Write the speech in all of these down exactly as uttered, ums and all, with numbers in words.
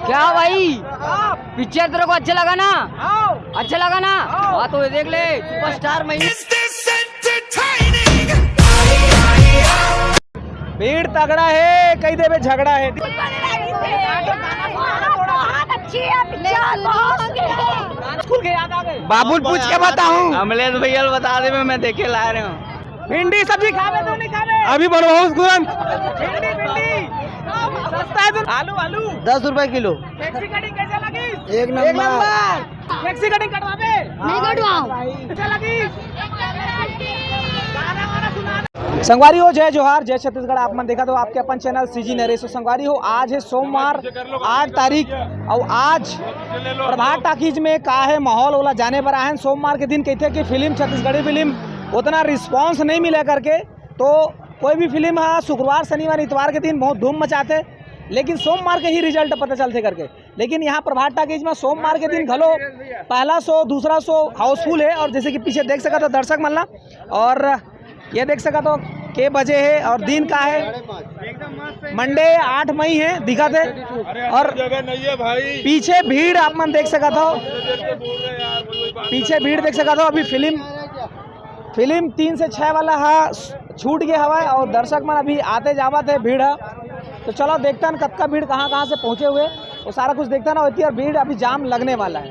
क्या भाई, पिक्चर तेरे को अच्छा लगा ना? अच्छा लगा ना? हाँ, तो ये देख ले, सुपरस्टार महेश। भीड़ तगड़ा है, कही देबे झगड़ा है। बहुत अच्छी है पिक्चर, बहुत। स्कूल के याद आ गए। बाबुल पूछ के बताऊं। अमलेश भैया ल बता दे, मैं देखे ला रहे हूँ। भिंडी सब्जी खावे तो नहीं खावे? अभी बनवाऊं तुरंत। भिंडी, भिंडी। सस्ता है तो आलू, आलू। दस रुपए किलो। फ्लेक्सी कटिंग कैसे लगी? एक नंबर। Flexi cutting कटवावे? नहीं कटवाओ। कैसे लगी? गाना वाना सुना दे। संगवारी हो, जय जोहार, जय छत्तीसगढ़। आप मन देखत हो आपके अपन चैनल सीजी नरेश। तो संगवारी हो, आज है सोमवार, आठ तारीख, और आज प्रभात टाकीज में का है माहौल, ओला जाने बर आए हैं। सोमवार के दिन कहते कि फिल्म, छत्तीसगढ़ी फिल्म उतना रिस्पॉन्स नहीं मिला करके, तो कोई भी फिल्म हा शुक्रवार, शनिवार, इतवार के दिन बहुत धूम मचाते, लेकिन सोमवार के ही रिजल्ट पता चलते करके। लेकिन यहाँ प्रभात टाकीज में सोमवार के दिन घलो पहला शो, दूसरा शो हाउसफुल है। और जैसे कि पीछे देख सकत हो दर्शक मन ला, और ये देख सकत हो के बजे है और दिन का है, मंडे आठ मई है, दिखत है। और जगह नहीं है भाई। पीछे भीड़ आप मन देख सकत हो, पीछे भीड़ देख सकत हो। अभी फिल्म, फिल्म तीन से छः वाला हा छूट गया हवा है और दर्शक मन अभी आते जावत है भीड़ हा। तो चलो देखते हैं कतका भीड़ कहाँ कहाँ से पहुँचे हुए, वो सारा कुछ देखते हैं ना होती है। और भीड़ अभी जाम लगने वाला है।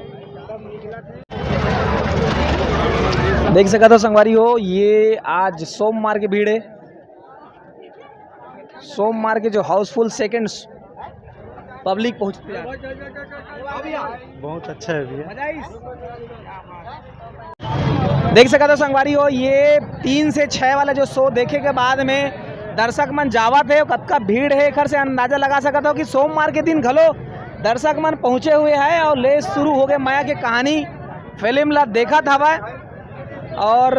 देख सकत हो संगवारी हो, ये आज सोमवार के भीड़ है। सोमवार के जो हाउसफुल सेकंड्स पब्लिक पहुंचती है। बहुत अच्छा है भैया। देख सकत हो संगवारी हो, ये तीन से छः वाला जो शो देखे के बाद में दर्शक मन जावत है, कतका भीड़ है, एकर से अंदाजा लगा सकत हो कि सोमवार के दिन घलो दर्शक मन पहुँचे हुए हैं और ले शुरू हो गए मया के कहानी फिल्म ला देखत हवय। और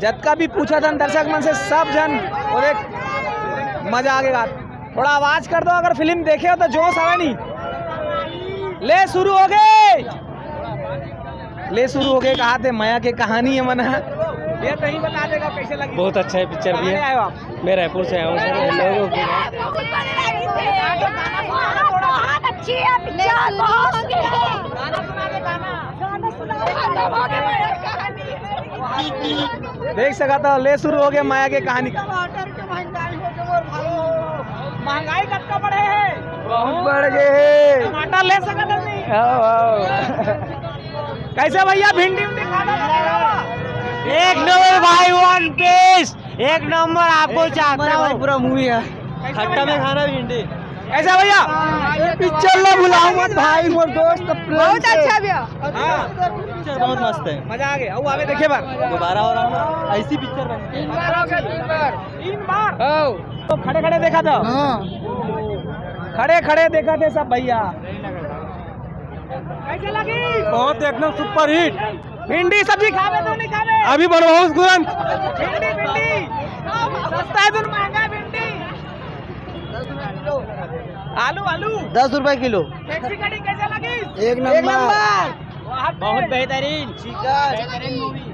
जतका भी पूछत हन दर्शक मन से, सब झन बोले मजा आ गया। थोड़ा आवाज कर दो, अगर फिल्म देखे हो तो जोश आवे नहीं। ले शुरू हो गए, ले शुरू हो गए, कहा थे मया के कहानी है मना। ये तो ही बता देगा कैसे लगी। बहुत अच्छा है पिक्चर कहाँ भैया। आए हो आप? मैं रायपुर से आया हूँ सर। बहुत अच्छी है पिक्चर, बहुत। गाना सुना दे, गाना। गाना सुना दे, गाना। देख सकत हो, ले शुरू हो गए मया के कहानी। टमाटर के महंगाई हो गए मोर भाई। महंगाई कतका बढ़े है? बहुत बढ़ गए है। टमाटर ले सकत हो नहीं? आओ, आओ। कैसे भैया भिंडी उंडी खाना? एक नंबर भाई, वन पीस, एक नंबर। आपको चाहता हूँ भाई, पूरा मूवी है। खट्टा में खाना भिंडी। कैसा भैया? पिक्चर ला भुलाओ मत भाई, मोर दोस्त प्रेम बहुत से। अच्छा भैया। हाँ। पिक्चर बहुत मस्त है। मजा आ गया। वो आवे देखे बार। दोबारा और आओ ना, ऐसी पिक्चर बने। तीन बार हो गया, तीन बार। तीन बार? आओ। तो खड़े खड़े देखा था। हाँ। खड़े खड़े देखा थे सब भैया। कैसे लगी? बहुत एकदम सुपर हिट। भिंडी सब्जी खावे तो नहीं खावे? अभी बनवाऊं तुरंत। भिंडी, भिंडी। सस्ता है तो महंगा है भिंडी। आलू, आलू। दस रुपए किलो। फ्लेक्सी कटिंग कैसे लगी? एक नंबर। बहुत बेहतरीन। चिकन। बेहतरीन मूवी।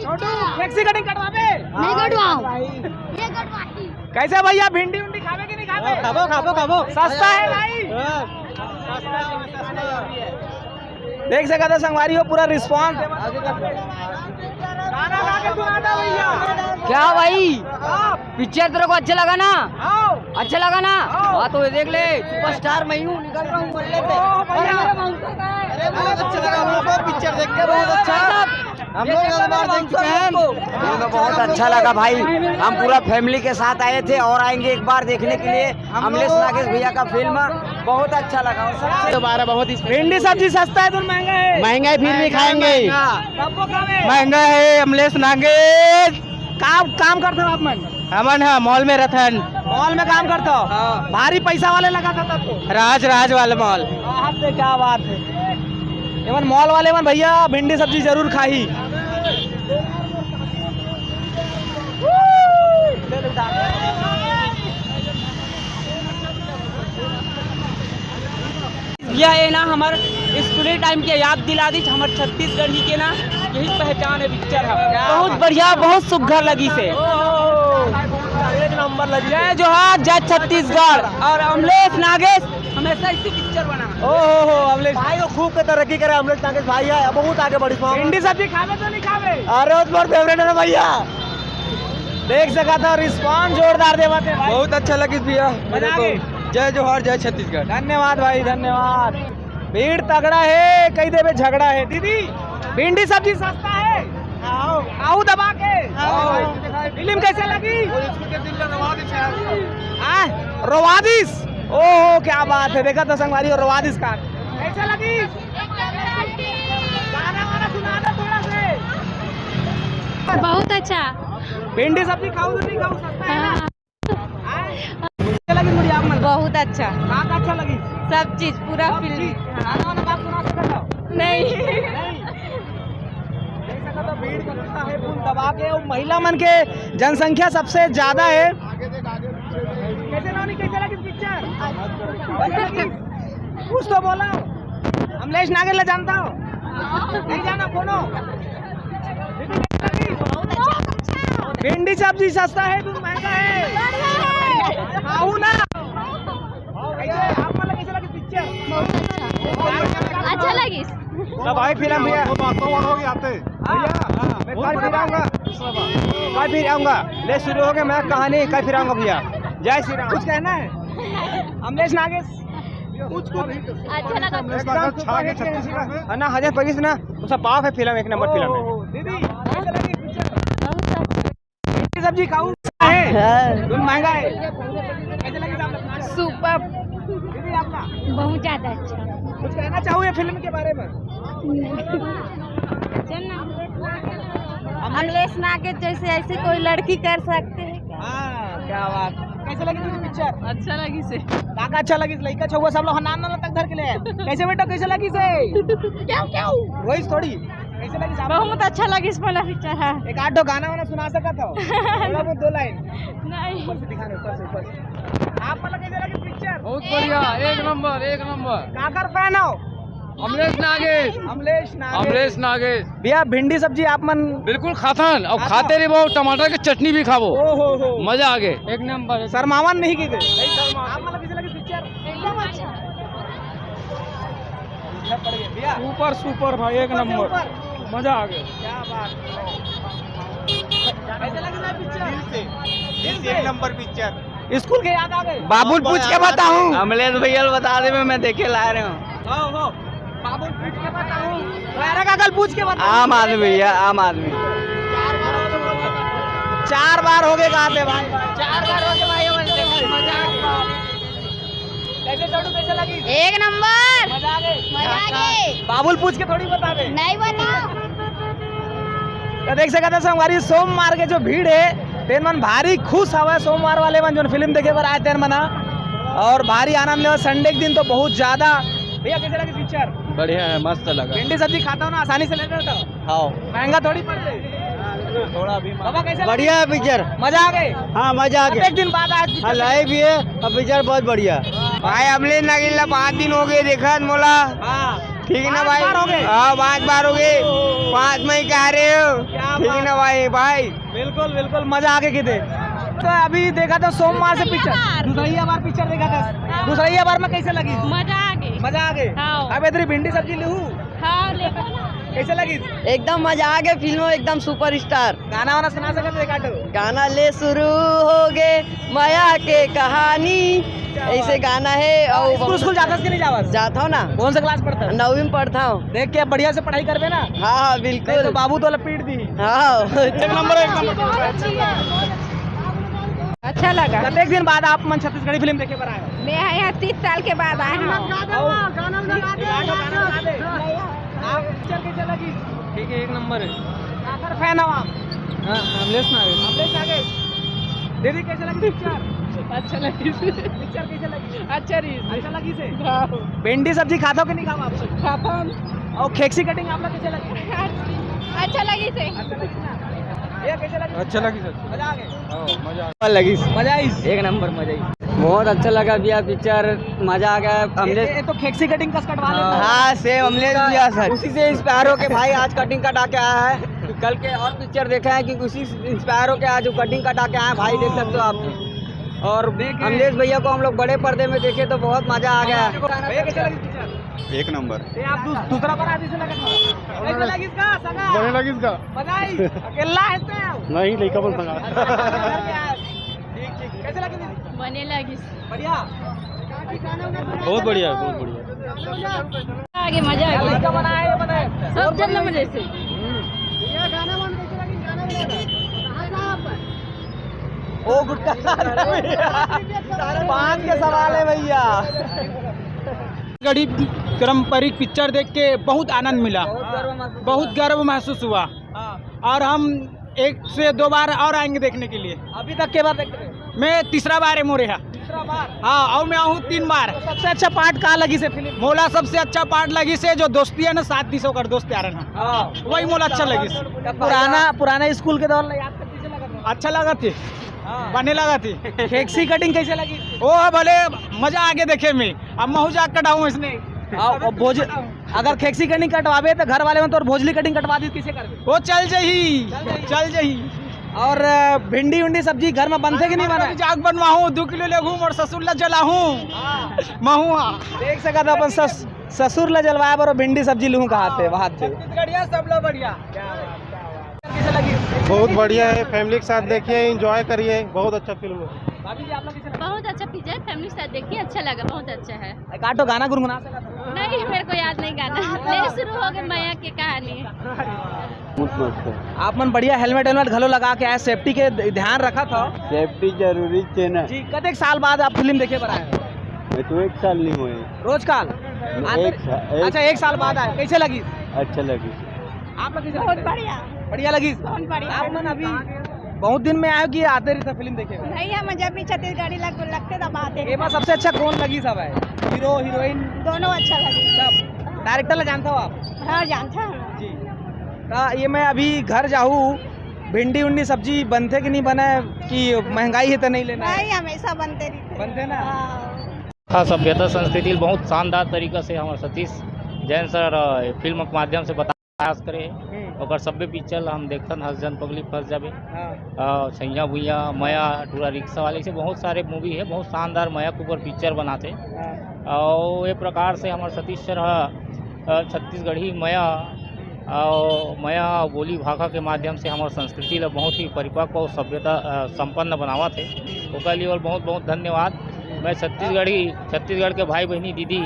छोटू, फ्लेक्सी कटिंग कटवावे? नहीं कटवाओ। ये कटवाई। कैसे भैया, भिंडी उंडी खावे कि नहीं खावे? खाबो, खाबो, खाबो। सस्ता है भाई। हाँ। देख सकत हो संगवारी हो, पूरा रिस्पॉन्स। गाना गा के सुना दो भैया। क्या भाई, पिक्चर तेरे को अच्छा लगा ना? हाँ। अच्छा लगा ना? हाँ। हाँ, तो ये देख ले, सुपरस्टार मैं ही हूँ, निकल रहा हूँ मल्ले पे। ओ भैया। अरे बहुत अच्छा लगा हम लोग को पिक्चर देख के, बहुत अच्छा। हम लोग दस बार देख चुके हैं। हम लोग को बहुत अच्छा लगा भाई, हम पूरा फैमिली के साथ आए थे और आएंगे एक बार देखने के लिए। अमलेश नागेश भैया का फिल्म बहुत अच्छा लगा। और सबसे दोबारा बहुत ही भिंडी सब्जी सस्ता है तो महंगा है? महंगा है, फिर भी खाएंगे। महंगा। सबको खावे। महंगा है, अमलेश नागेश। काम, काम करते हो आप मन? हमन ह मॉल में रथन। मॉल में काम करते हो? हाँ। भारी पैसा वाले लगा था तब तो। राज, राज वाले मॉल। बात है, क्या बात है। एमन मॉल वाले मन भैया भिंडी सब्जी जरूर खाही। यह है ना हमर स्कूली टाइम के याद दिला दीच, हमर छत्तीसगढ़ी के ना यही पहचान है पिक्चर है। बहुत बढ़िया, बहुत सुघर लगी से। एक नंबर लगी। जय जोहार, जय छत्तीसगढ़ और अमलेश नागेश। हमेशा इसी पिक्चर बनाना। ओ हो हो, अमलेश भाई को खूब के तरक्की करे। अमलेश नागेश भाई है, बहुत आगे बढ़ी। भिंडी सब्जी खावे तो नहीं खावे? अरे, वो तुम्हारे फेवरेट है ना भैया। देख सका था, रिस्पॉन्स जोरदार देवा थे भाई। बहुत अच्छा लगिस भैया। मजा आ गई। जय जोहार, जय छत्तीसगढ़। धन्यवाद भाई, धन्यवाद। भीड़ तगड़ा है, कही देवे झगड़ा है। दीदी, भिंडी सब्जी सस्ता है, आओ, आओ दबा के। आओ। फिल्म कैसे लगी? हाँ, रोवादिस। ओहो, क्या बात है, देखा तो संगवारी, रोवादिस का। कैसे लगी? गाना वाना सुना दो थोड़ा से। बहुत अच्छा। भिंडी सब्जी खाओ तो नहीं खाओ, सस्ता है ना? हाँ। कैसे लगी मुड़ी आप मन? बहुत अच्छा। का का अच्छा लगी? सब चीज, पूरा सब फिल्म। चीज? गाना वाना बात सुना सकते हो? नहीं। नहीं। देख सकते हो, भीड़ कितना है, फुल दबा के। और महिला मन के जनसंख्या सबसे ज्यादा है। कैसे रानी, कैसे लगी पिक्चर? कैसे लगी? कुछ तो बोला। अमलेश नागेश ला जानता हो? नहीं जाना, कोनो? भिंडी सब्जी सस्ता है, दूध महंगा है। खाऊ ना। कैसे, आप मन ला कैसे लगी पिक्चर? अच्छा लगिस। ना भाई, फिल्म भैया। वो बातों वालों की आते। भैया, मैं कल फिर आऊंगा। कल फिर आऊंगा। ले, शुरू हो गया, मैं कहानी कल फिर आऊंगा भैया। जय श्री राम। कुछ कहना है? अमलेश नागेश। कुछ, कुछ। अच्छा लगा। एकदम छा के छत्तीसगढ़ में। है ना, हजर पगीस ना, उसका बाप है फिल्म, एक नंबर फिल्म है। ओ, दीदी, कैसे लगी पिक्चर? बहुत अच्छा। भिंडी सब्जी खाऊ है? हाँ। दूध महंगा है। कैसे लगी साहब? सुपर। दीदी, आपका? बहुत ज्यादा अच्छा। कुछ कहना चाहो ये फिल्म के बारे में? अमलेश नागेश जैसे ऐसी कोई लड़की कर सकते हैं क्या? हाँ, क्या बात। कैसे लगी तुझे पिक्चर? अच्छा लगी से। का का अच्छा लगी? लइका छउवा सब लोग हनान नाना तक धर के ले आए। कैसे बेटा, कैसे लगी से? क्या, क्या? रोइस थोड़ी। कैसे लगी साहब? बहुत अच्छा लगी इस वाला पिक्चर है। एक आध ठो गाना वाना सुना सकत हो? थोड़ा बहुत दो लाइन। नहीं। ऊपर से दिखा रहे, ऊपर से, ऊपर से। आप मतलब कैसे लगी पिक्चर? बहुत बढ़िया, एक नंबर, एक नंबर। काकर फैन हो? अमलेश नागेश। अमलेश नागेश। अमलेश नागेश। भैया, भिंडी सब्जी आप मन बिल्कुल खाथन, और खाता? खाते रहिबो, टमाटर के चटनी भी खाबो। ओ हो हो। मजा आ गए। एक नंबर। शर्मावन नहीं की थे। आप मतलब कैसे लगी पिक्चर? एकदम अच्छा। भैया। सुपर, सुपर भाई, एक नंबर। सुपर। मजा आ गया। क्या बात। कैसे लगी ना पिक्चर? दिल से, दिल से एक नंबर पिक्चर। स्कूल के याद आ गए? बाबुल पूछ के बताऊं? अमलेश भैया बता दे, मैं, मैं देखे ला रहे हूँ। हो, हो। बाबुल पूछ के बताऊं? रायरा का कल पूछ के बताऊं? आम आदमी भैया, आम आदमी। चार बार हो गए, कहा थे भाई? चार बार हो गए भाई, मजा आ गया। कैसे छोटू, कैसे लगी? एक नंबर। मजा आ गई? मजा आ गई। बाबुल पूछ के थोड़ी बतावे। नहीं बता। तो देख सकत हस संगवारी, सोमवार के जो भीड़ है, तेन मन भारी खुश हवय। सोमवार वाले मन जोन फिल्म देखे बर आए तेन मन ह, और भारी आनंद लेवत। संडे के दिन तो बहुत ज्यादा। भैया, कैसे लगी पिक्चर? बढ़िया है, मस्त लगा। भिंडी सब्जी खाता हो ना, आसानी से ले लेता हो? हाँ। महंगा थोड़ी पड़ते? थोड़ा भी बाबा, कैसे लगा? बढ़िया है पिक्चर। मजा आ गए? हाँ, मजा आ गया। एक दिन बाद आज पिक्चर हाँ, लाइव भी है और पिक्चर बहुत बढ़िया। भाई, अमलेश नागेश ला पाँच दिन हो गए देखत मोला। हाँ। ठीक है ना भाई? पाँच बार हो गए? हाँ, पाँच बार हो गए। पाँच में ही कह रहे हो। क्या ठीक है बात। ना भाई, भाई? बिल्कुल, बिल्कुल, मजा आके किते। तो अभी देखा था सोमवार से पिक्चर, दूसरा बार पिक्चर देखा था। दूसरा बार में कैसे लगी? मजा आ गई। मजा आ गई। हाँ। अब इधर भिंडी सब्जी लेहू। हाँ, लेकर ना। कैसे लगी? एकदम मजा आ गया, फिल्म एकदम सुपरस्टार। गाना वाना सुना सकते एक आध? गाना ले शुरू हो गए मया के कहानी, ऐसे गाना है। और स्कूल, स्कूल जाता है कि नहीं जावा? जाता हूँ ना। कौन सा क्लास पढ़ता है? नौवीं में पढ़ता हूँ। देख के बढ़िया से पढ़ाई करबे ना। हाँ, हाँ, बिल्कुल। नहीं तो बाबू तो लपेट दी। हाँ। एक नंबर, एक नंबर। अच्छा लगा। कतेक दिन बाद आप मन छत्तीसगढ़ी फिल्म देखे बर आए हो? मैं यहाँ तीस साल के बाद आए हूँ। आप पिक्चर कैसे लगी? ठीक है, एक नंबर है। काकर फैन हो आप? हाँ, अमलेश नागेश। अमलेश नागेश। दीदी, कैसे लगी पिक्चर? अच्छा लगी। पिक्चर कैसे लगी? अच्छा रही। अच्छा लगी से? हाँ। भिंडी सब्जी खाता हो कि नहीं खाओ आप? खाता हूँ। और खेक्सी कटिंग आप लोग कैसे लगी? अच्छा लगी से। अच्छा लगी ना? भैया, कैसे लगी? अच्छा लगी सर। मजा आ गया? हाँ, मजा आ गया। लगी। मजा आई? एक नंबर मजा आई। बहुत अच्छा लगा भैया पिक्चर, मजा आ गया। ये, अमलेश ये तो खेक्सी कटिंग कस कटवा लेता है। हाँ, सेम अमलेश भैया सर। उसी से इंस्पायर होके भाई आज कटिंग कटा के आया है। कल के और पिक्चर देखा है कि उसी से इंस्पायर होके आज वो कटिंग कटा के आया है भाई, देख सकते हो आप। और अमलेश भैया को हम लोग बड़े पर्दे में देखे तो बहुत मजा आ गया। भैया, कैसे लगी पिक्चर? एक नंबर। ये आप दूस-, दूसरा बार आते से लगा? कैसे लगी इसका सगा? बढ़िया लगी इसका। बधाई। अकेला है तो? नहीं, लइका मन संगा। ठीक, ठीक। कैसे लगी दीदी? बने लगी। बढ़िया। बहुत बढ़िया है, बहुत बढ़िया। आगे मजा आ गया। लइका मन आए, ये बताए। सब जन मजे से। भैया, गाना मन कैसे लगी? गाना बजा दो। कहाँ से आप? ओ गुटखा। पान के सवाल है भैया। गढ़ी पारंपरिक पिक्चर देख के बहुत आनंद मिला, बहुत गर्व महसूस हुआ। हाँ। और हम एक से दो बार और आएंगे देखने के लिए। अभी तक के बार देख रहे हो? मैं तीसरा बार है मोरे यहाँ। तीसरा बार? हाँ, और मैं आहूँ तीन बार। तो सबसे अच्छा पार्ट का लगी से फिल्म? मोला सबसे अच्छा पार्ट लगी से जो दोस्ती है ना, सात दिस ओकर दोस्त यार है ना, हाँ। वही मोला अच्छा लगी से। तो पुराना, पुराना स्कूल के दौर ला याद करते से लगा था? अच्छा लगा थी। हाँ। बने लगा थी। खेक्सी कटिंग कैसे लगी? ओ भले मजा आगे देखे में, अब महू जा कटाऊँ इसने। हाँ, और भोज-, अगर खेक्सी कटिंग कटवाबे तो घर वाले मन तोर भोजली कटिंग कटवा दी, किसे करबे? वो चल जही, चल जही। चल जही। और, अ, भिंडी उंडी सब्जी घर में बनथे कि नहीं बने? जाग बनवाहूँ, दो किलो लेहूँ और ससुर ला जलाहूँ। हाँ। महू, हाँ। देख सकत अपन सस-, ससुर ला जलवाए बर भिंडी सब्जी लूहूँ कहाथे, हाँ। वहाँ से। छत्तीसगढ़िया, सब लोग बढ़िया। कैसे लगी? बहुत बढ़िया है, फैमिली के साथ देखिए, एंजॉय करिए, बहुत अच्छा फिल्म है। भाभी जी, आप लोग कैसे लगी? बहुत अच्छा पिक्चर, फैमिली के साथ देखिए, अच्छा लगा, बहुत अच्छा है। एक आधो गाना गुनगुना सकत हो? नहीं, मेरे को याद नहीं गाना। ले शुरू हो गए मया के कहानी। बहुत मस्त है। आप मन बढ़िया हेलमेट वेलमेट घलो लगा के आए, सेफ्टी के ध-, ध्यान रखा था। सेफ्टी जरूरी छे ना। जी, कतेक साल बाद आप फिल्म देखे बर आए हो? मैं तो एक साल नहीं हुए। रोज काल? एक आते-, सा-, एक अच्छा, एक साल बाद आए, कैसे लगी? अच्छा लगी। आप लोग कैसे बहुत लगता है? बढ़िया। बढ़िया लगी? बहुत बढ़िया। आप मन अभी बहुत दिन में आए हो कि आते रहते फिल्म देखे? नहीं, हम जब भी छत्तीसगढ़ी लग-, लगते तब आते हैं। एमा सबसे अच्छा कौन लगी सब है? Hero, heroine? दोनों अच्छा लगी। सब? डायरेक्टर ला जानता हो आप? हाँ, जानता हूँ। जी। तो ये मैं अभी घर जाहूँ, भिंडी उंडी सब्जी बनथे कि नहीं बने, कि महंगाई है तो नहीं लेना है? नहीं, हमेशा बनते रहते हैं। बनते ना? हाँ। हाँ, सभ्यता संस्कृति ल बहुत शानदार तरीका से हमर सतीश जैन सर, अ, फिल्म के माध्यम से बताए प्रयास करे हे। हम्म। ओकर सब्बे पिक्चर ल हम देखथन, हँस झन पगली फँस जाबे, हाँ। अ, सैया भुइया, मया, टूरा रिक्शा वाले, ऐसे बहुत सारे मूवी हे, बहुत शानदार मया के ऊपर पिक्चर बनाथे। हाँ। अउ ए प्रकार से हमर सतीश सर ह, अ, छत्तीसगढ़ी मया अउ मया बोली भाखा के माध्यम से हमर संस्कृति ल बहुत ही परिपक्व अउ सभ्यता, अ, संपन्न बनावत हे। ओकर लिए ओला बहुत-बहुत धन्यवाद। मैं छत्तीसगढ़ी, छत्तीसगढ़ के भाई बहिनी, दीदी,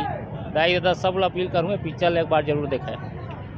दाई ददा सब ल अपील करूँ, ये पिक्चर ल एक बार जरूर देखे।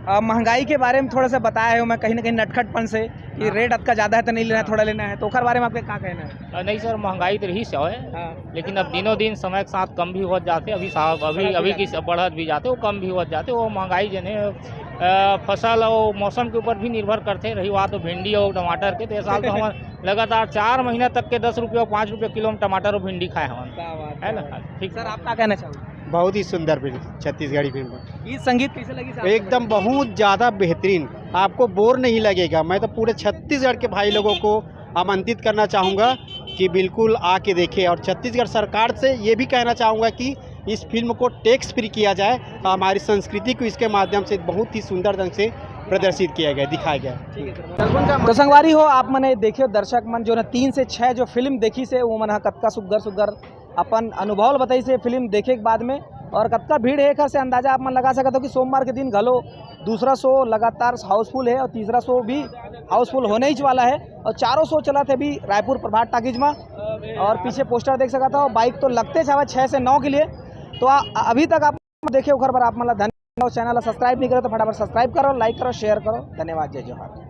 अ, महंगाई के बारे में थोड़ा सा बताए हो, मैं कहीं ना कहीं नटखटपन से कि हाँ। रेट अतका ज्यादा है तो नहीं लेना है, हाँ। थोड़ा लेना है, तो ओकर बारे में आपके का कहना है? अ, नहीं सर, महंगाई तो रही से हवय, हाँ। लेकिन अब दिनों दिन समय के साथ कम भी होत जाथे। अभी साहब, अभी, बढ़त भी अभी जाथे। की सब बढ़त भी जाथे, वो कम भी होत जाथे। वो महंगाई जने, अ, फसल और मौसम के ऊपर भी निर्भर करथे। रही बात तो भिंडी और टमाटर के, तो ये साल तो हमर लगातार चार महीना तक के दस रुपया और पाँच रुपया किलो में टमाटर और भिंडी खाए हवन। क्या बात है ना? क्या बात। ठीक। सर, आप क्या कहना चाहोगे? बहुत ही सुंदर फिल्म, छत्तीसगढ़ी फिल्म। गीत संगीत कैसे लगी सर? एकदम बहुत ज़्यादा बेहतरीन, आपको बोर नहीं लगेगा। मैं तो पूरे छत्तीसगढ़ के भाई लोगों को आमंत्रित करना चाहूँगा कि बिल्कुल आके देखें, और छत्तीसगढ़ सरकार से ये भी कहना चाहूँगा कि इस फिल्म को टैक्स फ्री किया जाए, हमारी संस्कृति को इसके माध्यम से बहुत ही सुंदर ढंग से प्रदर्शित किया गया, दिखाया गया। तो संगवारी हो, आप मने देखियो, दर्शक मन जो ना तीन से छः जो फिल्म देखिस हे, वो मन ह कतका सुग्घर सुग्घर अपन अनुभव ल बताइस हे फिल्म देखे के बाद में। और कतका भीड़ हे, एखर से अंदाजा आप मन लगा सकत हो कि सोमवार के दिन घलो दूसरा शो लगातार हाउसफुल हे और तीसरा शो भी हाउसफुल होने ही वाला हे। और चारों शो चलत हे अभी रायपुर प्रभात टाकीज में, और पीछे पोस्टर देख सकत हो, बाइक तो लगते जावे छः से नौ के लिए। तो आ, अभी तक आप देखे ओकर बर आप मन ला धन्यवाद। चैनल ला सब्सक्राइब नहीं करे तो फटाफट सब्सक्राइब करो, लाइक करो, शेयर करो। धन्यवाद, जय जोहार।